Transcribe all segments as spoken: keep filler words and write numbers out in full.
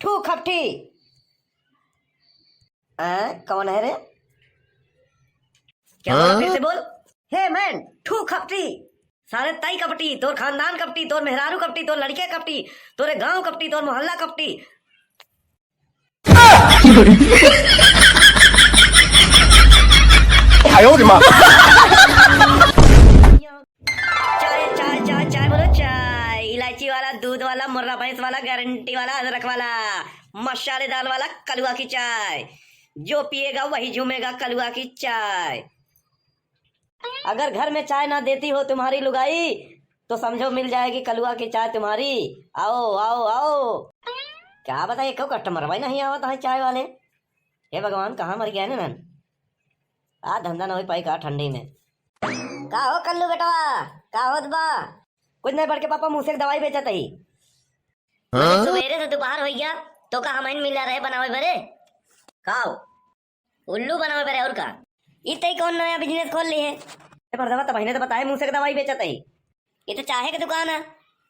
ठू खपटी। आ, कौन है रे? क्या बोला? हाँ? फिर से बोल। हे मैन, ठू खपटी। सारे तई कपटी, तोर खानदान कपटी, तोर मेहरारू कपटी, तोर लड़के कपटी, तोरे गांव कपटी, तोर मोहल्ला कपटी। आयो रे माँ। चाय, चाय, चाय, चाय बोलो, चाय। इलायची वाला, दूध वाला, मुर्रा भैंस वाला, गारंटी वाला, अदरक वाला, मसालेदार वाला कलुआ की चाय। जो पिएगा वही झूमेगा, कलुआ की चाय। अगर घर में चाय ना देती हो तुम्हारी लुगाई, तो समझो मिल जाएगी कलुआ की चाय तुम्हारी। आओ, आओ, आओ। क्या बताए, एको कस्टमर भाई नहीं आवत है चाय वाले। हे भगवान, कहाँ मर गया है ना? आ धंधा ना हो पाई का ठंडी में। का हो कल्लू बेटवा, का होत बा? कुछ नहीं, बड़के पापा मुँह से दवाई बेचत ही। हाँ? सुबेरे से दोपहर हो गया, तो का हमइन मिला रहे बनावे बरे? का हो? उल्लू बनावे बरे, और का? ई तई कौन नया बिजनेस खोल ली है? ए मर्दवा, तबहिने तो बताए, मुँह से दवाई बेचत ही। ये तो चाहे के दुकान है,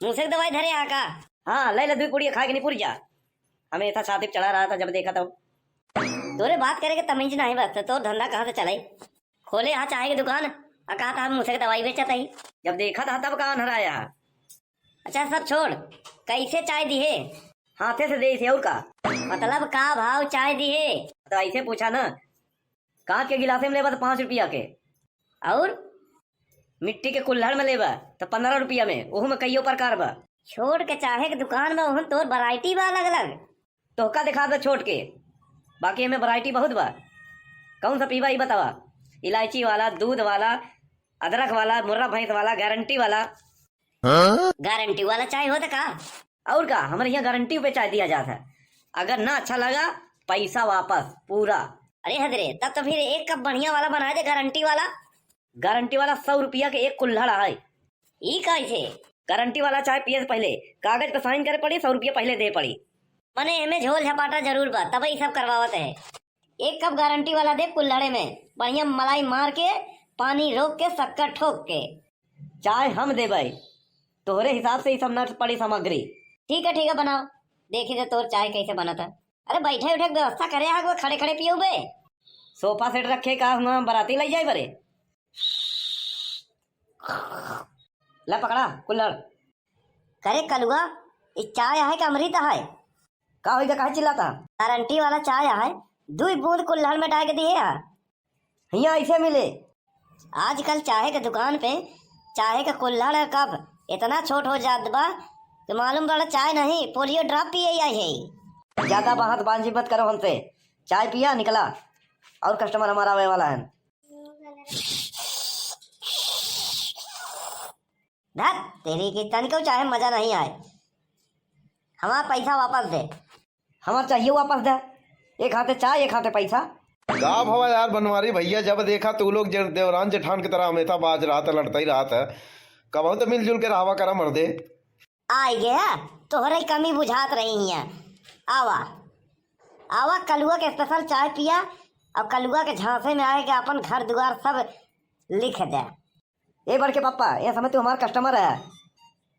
मुँह से दवाई धरे यहाँ का? हाँ, ले ले, दुई पुड़िया खा के निपुर जा। हमेशा छाती पे चढ़ा रहा था, जब देखा तब। तोरे बात करे के तमीज नहीं बस, तो तोर धंधा कहाँ से चले? खोले हा चाय के दुकान, आ कहा था हम मुँह से दवाई बेचत ही। जब देखा था तब का अन्हराया? अच्छा सब छोड़, कैसे चाय दिहे? हाथे से दे इसे, और का? मतलब का भाव चाय दिहे? तो ऐसे पूछा ना, कांच के गिलासे में लेबा तो पाँच रुपया के, और मिट्टी के कुल्हड़ में लेबा तो पन्द्रह रुपया में, ओहू में कईयो प्रकार बा। छोड़ के चाहे के दुकान में ओहू तोर वैरायटी बा अलग अलग। तोहका देखा दे छोट के, बाकी एमे वैरायटी बहुत बा। कौन सा पीबा ई बतावा? इलायची वाला, दूध वाला, अदरक वाला, मुर्रा भैंस वाला, गारंटी वाला। हाँ? गारंटी वाला चाय होता का? और का, हमरे यहाँ गारंटी पे चाय दिया जाता है। अगर ना अच्छा लगा, पैसा वापस पूरा। अरे हद रे, तब तो फिर एक कप बढ़िया वाला बना दे, गारंटी वाला। गारंटी वाला सौ रुपया के एक कुल्हड़ है। ई कैसे? गारंटी वाला चाय पिए से पहले कागज पे साइन करे पड़ी, सौ रुपया पहले दे पड़ी। मने एमे झोल झपाटा जरूर बा, तबे ई सब करवावत है। एक कप गारंटी वाला दे कुल्हड़े में, बढ़िया मलाई मार के, पानी रोक के, शक्कर ठोक के। चाय हम देबै, तोहरे हिसाब से ई सब ना पड़ी सामग्री। ठीक है, ठीक है, बनाओ, देखी दे तोर चाय कैसे बनत है। अरे बैठे उठे के व्यवस्था करे, आग में खड़े खड़े पियउबे। सोफा सेट रखे का हुआ, बराती लइ जाए बरे। ला पकड़ा कुल्हड़। करे कलुआ, ई चाय है कि अमृत है? का होई गा, काहे चिल्लाता? गारंटी वाला चाय है, दुई बूंद कुल्हड़ में डाल के दिए है। हियाँ ऐसे मिले। आजकल चाय के दुकान पे चाय के कुल्हड़ कप इतना छोट हो जात बा कि मालूम पड़ा चाय नहीं, पोलियो ड्रॉप पिए आई है। ज्यादा बहस बाजी मत करो हमसे, चाय पिया निकला, और कस्टमर हमारा आवे वाला है। धत तेरी की, तनिको चाय मजा नहीं आए, हमार पैसा वापस दे। हमार चाहिए वापस दे, एक हाथे चाय एक हाथे पैसा। का भवा यार बनवारी भैया, जब देखा तू लोग जे-, देवरान जेठान की तरह हमेशा बाज रहत है, लड़ते ही रहत है। कबहू तो मिलजुल के रहवा करा मर्दे। आइ गया, तोहरे कमी बुझात रही है। आवा, आवा कलुआ के स्पेशल चाय पिया और कलुआ के झांसे में आए के अपन घर दुआर सब लिख दे। ए बड़के पप्पा, यहाँ समय तू हमार कस्टमर है,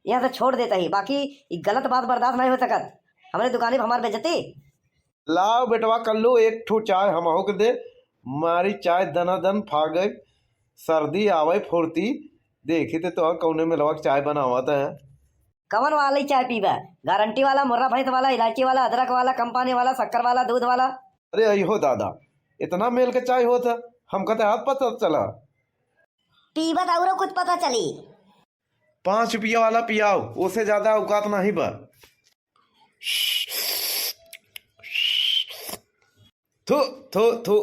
यहाँ से छोड़ देता ही, बाकी ई गलत बात बर्दाश्त नहीं हो सकत। हमरे दुकानी पे हमार बेइज्जती। लाओ बेटवा कल्लू, एक ठो चाय हमहू के दे, मारी चाय दनादन फागे, सर्दी आवे फुर्ती। देखी ते तोहर कौने मिलवा के चाय बनावत है। कवन वाली चाय पीबा? गारंटी वाला, मुर्रा भैंस वाला, इलायची वाला, अदरक वाला, कम पानी वाला, शक्कर वाला, दूध वाला? अरे अइहो दादा, इतना मेल के चाय होत है, हमका ते हाथ पता चला। पीबा त औरो कुछ पता चली। पाँच रुपया वाला पियाओ, ओसे ज्यादा औकात नहीं बा। थू, थू, थू।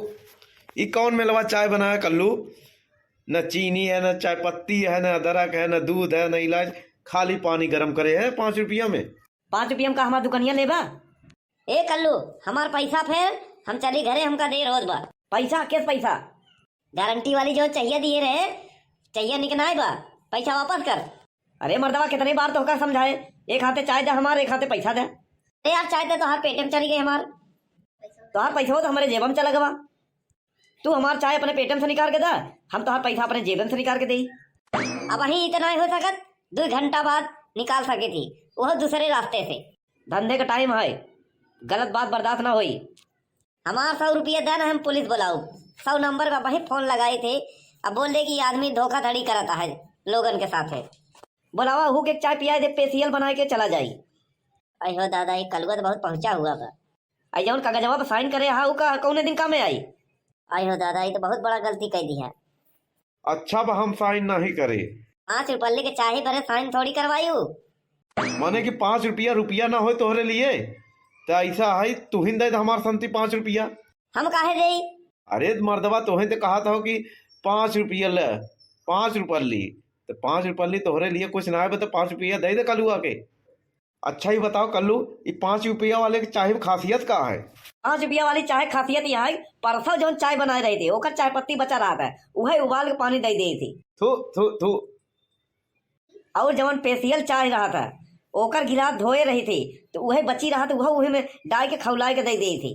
ई कौन मेलवा चाय बनाया कल्लू? न चीनी है, न चाय पत्ती है, न अदरक है, न दूध है, न इलायची, खाली पानी गरम करे है पाँच रुपया में। पाँच रुपया में का हमार दुकनिया लेबा? ए कल्लू, हमार पैसा फेर, हम चली घरे, हमका देर होत बा। पैसा? केस पैसा? गारंटी वाली जो चाहिए दिए रहे, चाहिए निकनाए बा, पैसा वापस कर। अरे मर्दवा, कितने बार तोहका समझाए, एक हाथे चाय दे हमार, एक हाथे पैसा दे। अरे यार, चाय दे, तोहार पेटे में चली गई हमार। तोहार पैसा हो तो हमारे जेब में चला गवा। तू हमार चाय अपने पेटे में से निकाल के दे, हम तोहार पैसा अपने जेब में से निकाल के देई। अब वही इतना ही हो सकत, दो घंटा बाद निकाल सके थी, वो दूसरे रास्ते से। धंधे का टाइम है, गलत बात बर्दाश्त ना होई। हमार सौ रुपया दे ना, हम पुलिस बुलाऊ। सौ नंबर पर वही फोन लगाई थी, अब बोल दे कि आदमी धोखाधड़ी करता है लोगन के साथ है। बुलावा, हु के चाय पियाए दे, पेशियल बनाए के चला जाई। अयो दादा, ये कलुआ तो बहुत पहुंचा हुआ बा। आई जौन कागजवा पर साइन करे हा, उ का कौने दिन काम में आई? अयो दादा, ये तो बहुत बड़ा गलती कर दी है। अच्छा बा, हम साइन नहीं करे। पाँच रुपल्ली के चाही भरे साइन थोड़ी करवायू। माने कि पाँच रुपया, रुपया ना होए तोहरे लिए, तो ऐसा है, तुहिन दे दे हमार संती पाँच रुपया। हम काहे देई? अरे मर्दवा, तोहे तो कहा था कि पाँच रुपया ले, पाँच रुपल्ली, तो पाँच रुपल्ली तोहरे लिए कुछ ना है, तो पाँच रुपया दे दे कलुआ के। अच्छा, ये बताओ कल्लू, ये पाँच रुपया वाले के चाय में खासियत का है? पाँच रुपया वाली चाय खासियत यह है, परसों जौन चाय बनाए रहे थे, ओकर चाय पत्ती बचा रहा था, उहे उबाल के पानी दे दे थी। थू, थू, थू। और जवन पेशियल चाय रहा था, ओकर गिलास धोए रही थी, तो उहे बची रहा था, उहे, उहे में डाल के खौलाए के दे दे थी।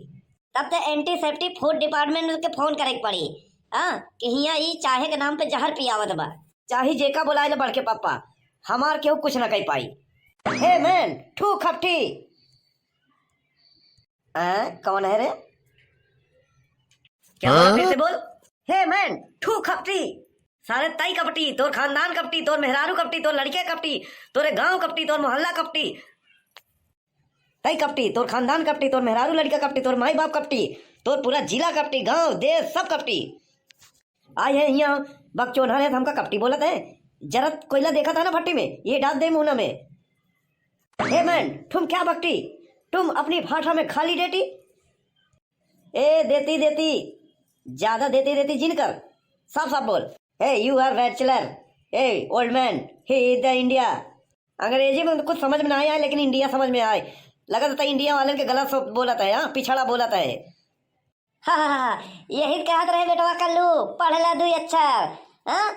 तब तो एंटीसेप्टिक फूड डिपार्टमेंट के फोन करे के पड़ी, हाँ, कि हियाँ ई चाहे के नाम पे जहर पियावत बा। चाहे जेका बुलाए ले बड़के पप्पा, हमार केहू कुछ ना कह पाई। हे मैन, ठू खपटी। आ, कौन है रे? क्या बोला, फिर से बोल। हे मैन, ठू खपटी। सारे तई कपटी, तोर खानदान कपटी, तोर मेहरारू कपटी, तोर लड़के कपटी, तोरे गांव कपटी, तोर मोहल्ला कपटी। तई कपटी, तोर खानदान कपटी, तोर मेहरारू लड़का कपटी, तोर माई बाप कपटी, तोर पूरा जिला कपटी, गांव, देश, सब कपटी। आए हैं हियां बकचोदहा है, हमका कपटी बोलत है। जरत कोयला देखा था ना भट्टी में, ये डाल दे मुंह में। हे मैन, तुम क्या बकटी? तुम अपनी भाषा में खाली डेटी? ए देती देती, ज्यादा देती देती जिन कर, साफ साफ बोल। Hey, you are bachelor. Hey, old man, he is the India. अंग्रेजी में तो कुछ समझ में ना आए, लेकिन इंडिया समझ में आए। लगत है इंडिया वालन के गलत शब्द बोलत है, हाँ, पिछड़ा बोलत है। हाँ, हाँ, हाँ, यही कहत रहे बेटवा कल्लू, पढ़ ला दुई अक्षर। हाँ,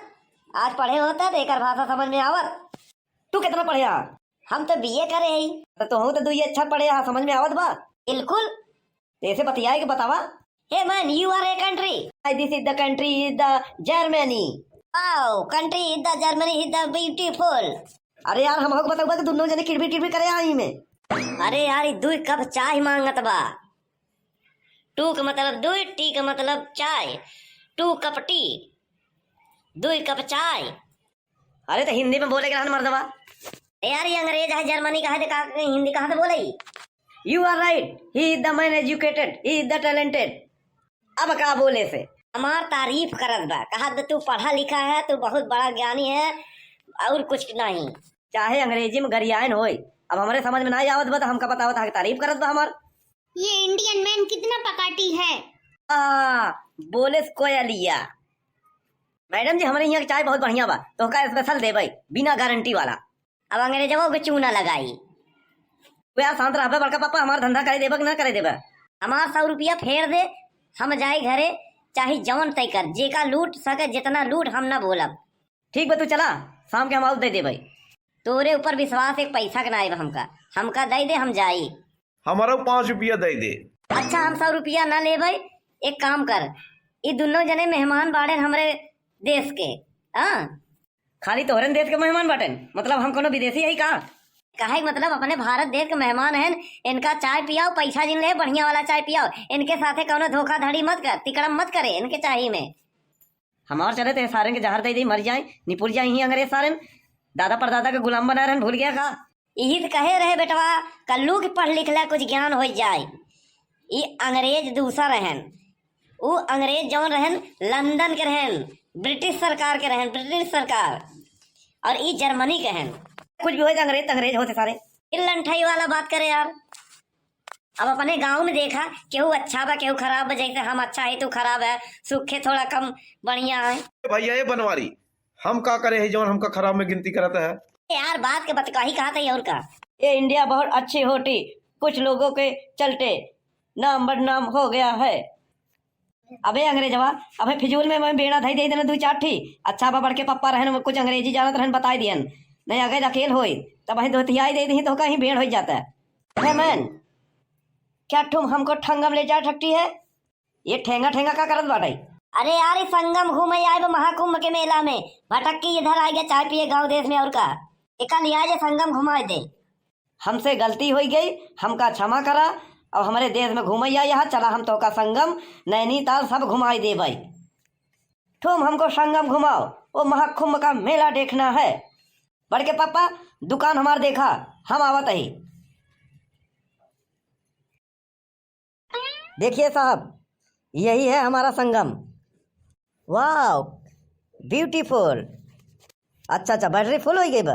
आज पढ़े होता तो एकर भाषा समझ में आवत। तू कितना पढ़े हा? हम तो बीए करे हई। तो तोहू तो दुई अक्षर पढ़े हा, समझ में आवत बा? बिल्कुल। तो ऐसे बतियाए के बतावा। Hey man, you are a country. This is the country is the Germany. Wow, country is the Germany is the beautiful. अरे यार, हम होक बताऊबा कि दोनों जने किड़बिड़ किड़बिड़ करे आई में। अरे यार, ई दुई कप चाय मांगत बा। टू का मतलब दुई, टी का मतलब चाय। टू कप टी, दुई कप चाय। अरे तो हिंदी में बोले के रहन मर्दवा। ए यार, ये अंग्रेज है, जर्मनी का है, तो का, हिंदी कहाँ से बोले ई? You are right, he is the man educated, he is the talented. अब का बोले से? हमार तारीफ करत बा, कहत बा, "तू पढ़ा लिखा है, तू बहुत बड़ा ज्ञानी है, और कुछ नहीं।" चाहे अंग्रेजी में गरियायन होए, अब हमरे समझ में ना आवत बा, तो हमका बतावत है कि तारीफ करत बा हमार। ये इंडियन मैन कितना पकाटी है। आ, बोले से कोयलिया। मैडम जी, हमरे यहाँ के चाय बहुत बढ़िया बा, तोहका स्पेशल देबै, बिना गारंटी वाला। अब अंग्रेजवा के चूना लगाई। तू यार शांत रहबे बड़का पापा, हमार धंधा करे देबे कि ना करे देबे? हमार सौ रुपया फेर दे, हम जाई घरे, चाहे जवन तय कर, जेका लूट सके जितना लूट, हम ना बोलब। ठीक बा, तू चला, शाम के हम आउब दे देबै। तोरे ऊपर विश्वास एक पैसा के ना आइब हमका, हमका दे दे, हम जाई। हमारा पाँच रुपया दे दे। अच्छा, हम सौ रुपया ना लेबै, एक काम कर, ई दुनो जने मेहमान बाड़ेन हमरे देश के, हाँ? खाली तोहरे देश के मेहमान बाटेन, मतलब हम कोनो विदेशी है का? काहे के मतलब अपने भारत देश के मेहमान हैं, इनका चाय पियाओ, पैसा जिन ले, बढ़िया वाला चाय पियाओ, इनके साथे कोनो धोखाधड़ी मत कर, तिकड़म मत करे इनके चाय में। हमार चले तो ये सारन के जहर दे दे, मर जाए, निपुर जाए ही अंग्रेज सारन। दादा परदादा के गुलाम बना रहन, भूल गया का? यही तो कहे रहे बेटवा, कल्लू के पढ़ लिख ले, कुछ ज्ञान हो जाए। ई अंग्रेज दूसर रहन, ऊ अंग्रेज जौन रहन, लंदन के रहन, ब्रिटिश सरकार के रहन, ब्रिटिश सरकार, और ई जर्मनी के रहन। कुछ भी हो जाए, अंग्रेज तो अंग्रेज होते सारे। फिर लंठई वाला बात करे यार। अब अपने गाँव में देखा, केहू अच्छा बा, केहू खराब बा, जैसे हम अच्छा है, तू खराब है, सुखे थोड़ा कम बढ़िया है। भैया, ये बनवारी, हम का करे है जौन हमका खराब में गिनती करत है? यार, बात के बतकही कहा था और का? ये इंडिया बहुत अच्छी होती, कुछ लोगों के चलते नाम बदनाम हो गया है। अबे अंग्रेजवा, अबे फिजूल में मैं बेड़ा धई दे देना दू चार ठी। अच्छा बा, बड़के पप्पा रहन, कुछ अंग्रेजी जानत रहन, बताई दियन। नहीं अगर अकेल होई, तब वहीं धोतियाई दे दी तो कहीं भेड़ हो जाता है। हे मैन, क्या तुम हमको ठंगम ले जा सकती है? ये ठेंगा ठेंगा का करत बाटे? अरे यार, ई संगम घूमे आए बा महाकुंभ के मेला में, भटक के इधर आ गया चाय पिए गांव देश में, और का? एका लिया जे संगम घुमा दे। हमसे गलती होई गई, हमका क्षमा करा, अब हमरे देश में घूमैया यहाँ चला, हम तोका संगम, नैनीताल सब घुमाई देबै। तुम हमको संगम घुमाओ, वो महाकुंभ का मेला देखना है। बड़के पापा, दुकान हमार देखा, हम आवत ही। देखिए साहब, यही है हमारा संगम। वाओ, ब्यूटीफुल। अच्छा अच्छा, बैटरी फुल होइ गई बा।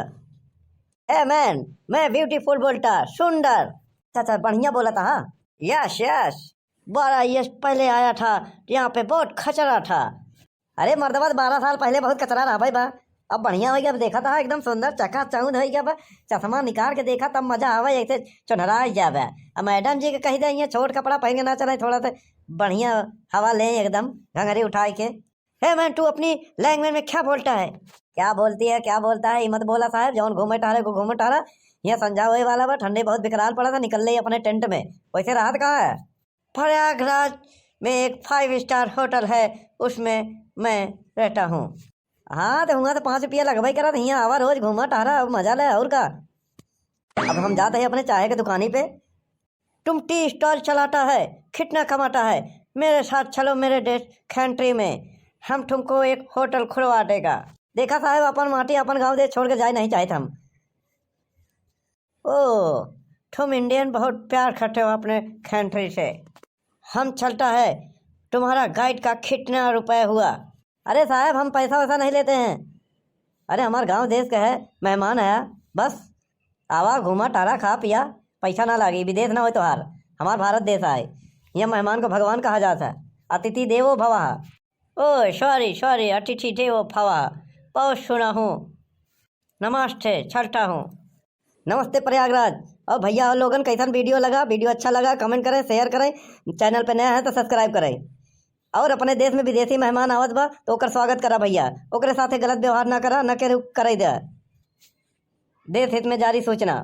ए मैन, मैं ब्यूटीफुल बोलता, सुंदर। अच्छा अच्छा, बढ़िया बोला था, हाँ। यस यस। बड़ा ये पहले आया था, यहाँ पे बहुत खचरा था। अरे मर्दवा, बारह साल पहले बहुत कचरा रहा भाई बा, अब बढ़िया होइ गया, अब देखा था एकदम सुंदर चकाचौंध होइ गया बा। चश्मा निकाल के देखा तब मजा आवे, ऐसे चुनहरा जावे। अब मैडम जी के कही दे, ये छोट कपड़ा पहन के ना चले, थोड़ा सा बढ़िया हवा ले एकदम घंघरी उठाए के। हे मैन, तू अपनी लैंग्वेज में क्या बोलता है? क्या बोलती है, क्या बोलता है, ये मत बोला साहब, जौन घूमे टहरे को घूमे टहरा। यहाँ संझा होए वाला बा, ठंडी बहुत विकराल पड़ा था, निकल ले अपने टेंट में, वैसे राहत कहाँ है? प्रयागराज में एक फाइव स्टार होटल है, उसमें मैं रहता हूँ। हाँ, तो हुआँ तो पाँच रुपया लगबे करत, हियाँ आवा रोज घूमा टहरा, अब मजा ले, और का। अब हम जाते हैं अपने चाय के दुकानी पे। तुम टी स्टॉल चलाता है, कितना कमाता है, मेरे साथ चलो मेरे देश कंट्री में, हम तुमको एक होटल खुलवा देगा। देखा साहब, अपन माटी अपन गाँव देश छोड़ के जाए नहीं चाहते हम। ओ, तुम इंडियन बहुत प्यार करते हो अपने कंट्री से। हम चलता है, तुम्हारा गाइड का कितना रुपए हुआ? अरे साहब, हम पैसा वैसा नहीं लेते हैं। अरे हमार गांव देश का है, मेहमान है, बस आवा घूमा टहरा खा पिया, पैसा ना लागी, विदेश ना होए तोहार, हमार भारत देश आए। यहाँ मेहमान को भगवान कहा जाता है, अतिथि देवो भवः। ओ सॉरी सॉरी, अतिथि देवो भवः, बहुत सुना हूँ। नमस्ते, चलता हूँ। नमस्ते प्रयागराज। और भैया और लोगन, कैसन वीडियो लगा? वीडियो अच्छा लगा, कमेंट करें, शेयर करें, चैनल पे नया है तो सब्सक्राइब करें। और अपने देश में विदेशी मेहमान आवत बा तो ओकर स्वागत करा भैया, ओकरे साथे गलत व्यवहार ना करा, ना के करे दे। देश हित में जारी सूचना।